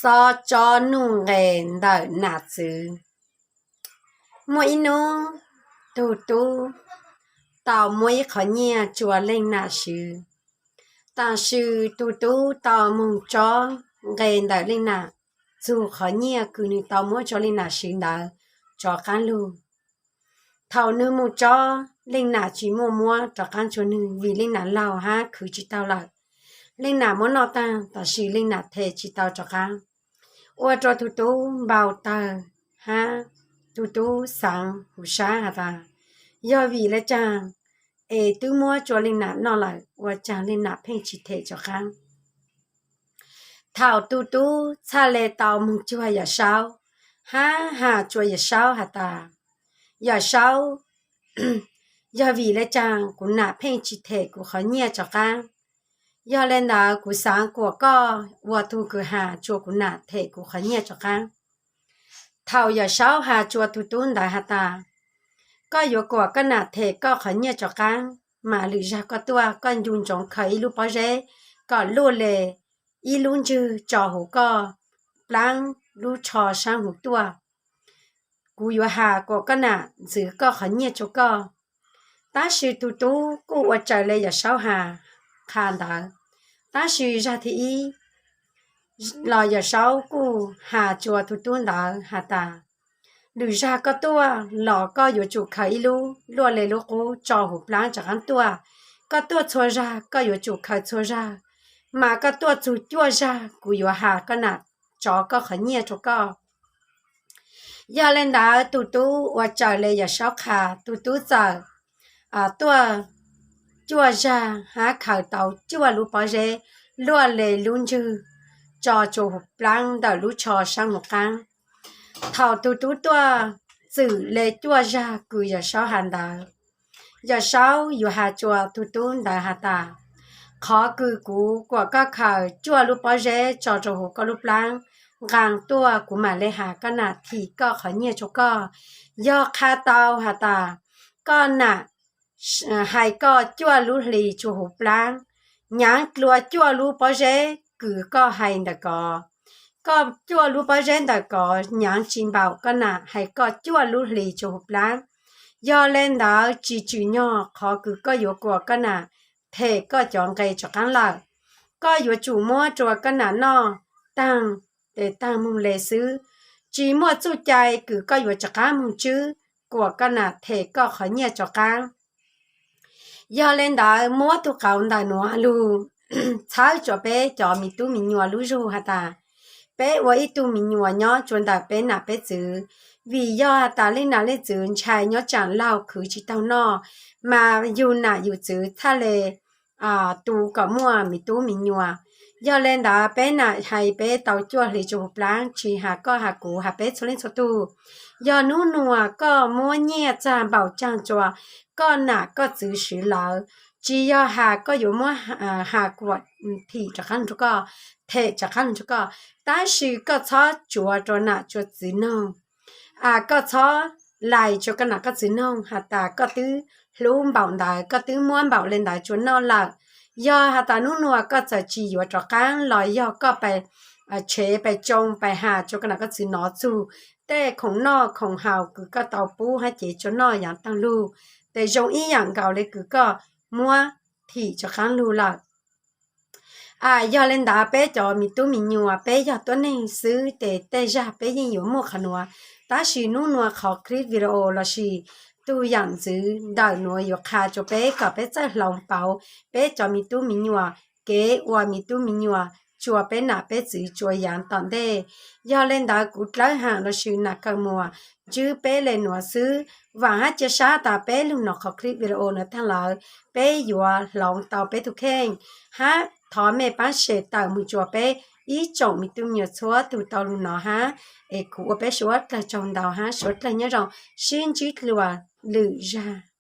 Xob tsob nuj nqes ntawm nam txwv. Muaj ib hnub, tug tub tau muab ib qhov nyiaj tsua leej nam swv. Tam sim tug tub tau moog tsob nqes ntawm leej nam txug qhov nyiaj kws nwg tau muab tsua leej nam swv ntawd rov qaab lug. Thaum nwg moog tsob, leej nam tsi muaj muab rov qaab tsua nwg vim leej nam laug hab khwv tsi tau lawm. Leej nam muab noj taag, tam sim leej nam them tsi tau rov qaab, ua rua tug tub npau tawg hab tug tub xaav huv sab has tas, yog vim le caag es twb muab tsua leej nam noj lawm ua caag leej nam pheej tsi them rov qaab. Thaum tug tub txhaj le tau moog cuag Yawm Saub hab has tsua Yawm Saub has tas, Yawm Saub, yog vim le caag kuv nam pheej tsi them kuv qhov nyiaj rov qaab? Yog le ntawd kuv xaav kuam koj ua tug kws has tsua kuv nam them kuv qhov nyiaj rov qaab. Thaum Yawm Saub has tsua tug tub ntawd has tas, koj yuav kuam koj nam them koj qhov nyiaj rov qaab, mas lwm zag koj tuaj koj ncu ntsoov khaws ib lub pob zeb kom luaj le ib lub ntswg tso huv koj plaab lub tsho saab huv tuaj. Kuv yuav has kuam koj nam ntxwv koj qhov nyiaj tsua koj. Tab sis tug tub kuj ua raws le Yawm Saub has qha ntawd. Tab sis zag thib ib los Yawm Saub kuj has tsua tug tub ntawd has tas, lwm zag koj tuaj los koj yuav tsum khaws ib lub luaj le lub qub tso huv plaab rov qaab tuaj. Koj tuaj txhua zag koj yuav tsum khaws txhua zag, mas koj tuaj txug cuaj zag kuv yuav has koj nam tso koj qhov nyiaj rua koj. Yog le ntawd tug tub ua raws le Yawm Saub qha, tug tub txawm tuaj cuaj zag hab khaws tau cuaj lub pob zeb luaj le lub ntswg tso tsua huv plaab ntawm lub tsho saab huv qaab. Thaum tug tub tuaj txwm le cuaj zag kws Yawm Saub has ntawd, Yawm Saub yuav has tsua tug tub ntawd has tas, qhov kws kuv kuam koj khaws cuaj lub pob zeb tso rua huv koj lub plaab nqaa tuaj kuv mam le has koj nam thim koj qhov nyiaj tsua koj. Yog qha tau has tas koj nam hais koj cuaj lub hlis tsua huv plaab, nyaav dlua cuaj lub pob zeb kws koj hais ntawm kod. Koj cuaj lub pob zeb ntawm kod nyaav tsi npaum koj nam hais koj cuaj lub hlis tsua huv plaab. Yog le ntawd tsi tswm nyog qhov kws koj yuav kuam koj nam them koj cov nqe rov qaab lawm. Koj yuav tsum muab rua koj nam noj taag tes taag moog le xwb. Tsi muaj txuj cai kws koj yuav rov qaab moog tswb kuam koj nam them koj qhov nyiaj rov qaab. Yog le ntawd muab tug qauv ntawm nuav lug txhawb rua peb cov mi tub mi nyuam lub zug has tas, peb ua ib tug mi nyuam nyob tsua ntawm peb nam peb txwv. Vim yog has tas leej nam leej txwv ntshai nyob tsaam laug khwv tsi taug noj, mas yug nam yug txwv txhaj le tu kom muaj mi tub mi nyuam. Yog le ntawd peb nam hais peb tau cuaj hlis tsua huv plaab, tsi has koj has kuv has peb txhua leej txhua tug. Yog nub nuav koj muab nyiaj txag npaum caag tsua koj nam koj txwv swv lawm, tsi yog has koj yuav muab has kuam thim rov qaab lug rua koj, them rov qaab lug rua koj, tab sis koj txhob tsuav rua nam tsua txwv noog. Koj txhob lais tsua koj nam koj txwv noog has tas koj twb hlub npaum ntawd, koj twb muab npaum le ntawd tsua noj lawm. Yog has tas nub nuav koj txawm tsi yuav rov qaab los yog koj pais tshev pais tsoo pais has tsua koj nam koj txwv nov txug tej khoom noj khoom haus kws koj tau pub hab cev tsua noj yaav taag lug, tes zoo ib yaam nkaus le kws koj muab thim rov qaab lug lawm. Yog le ntawd peb cov mi tub mi nyuam peb yog tuab neeg xwb tes tej zag peb yeej yuav muaj qhov nuav, tab sis nub nuav qhov clip video lossis tug yaam ntxwv ntawm nuav yuav qha tsua peb kom peb txawj hloov pauv peb cov mi tub mi nyuam kev ua mi tub mi nyuam tsua peb nam peb txwv tsua yaav tom ntej. Yog le ntawd kuv Dlawb Haam lossis Nam Kawm Muas ntsib peb le nuav xwb. Vaam hab cia sab tas peb lug nov qhov clip video nuav taag lawm, peb yuav hloov tau peb tug kheej, hab thov mej paab share tawm moog tsua peb ib tsoom mi tub mi nyuam txhua tug tau lug nov hab. Es kuv ua peb suav dlawg tsaug ntau hab suav dlawg nyob zoo, sib ntsib dlua lwm zag.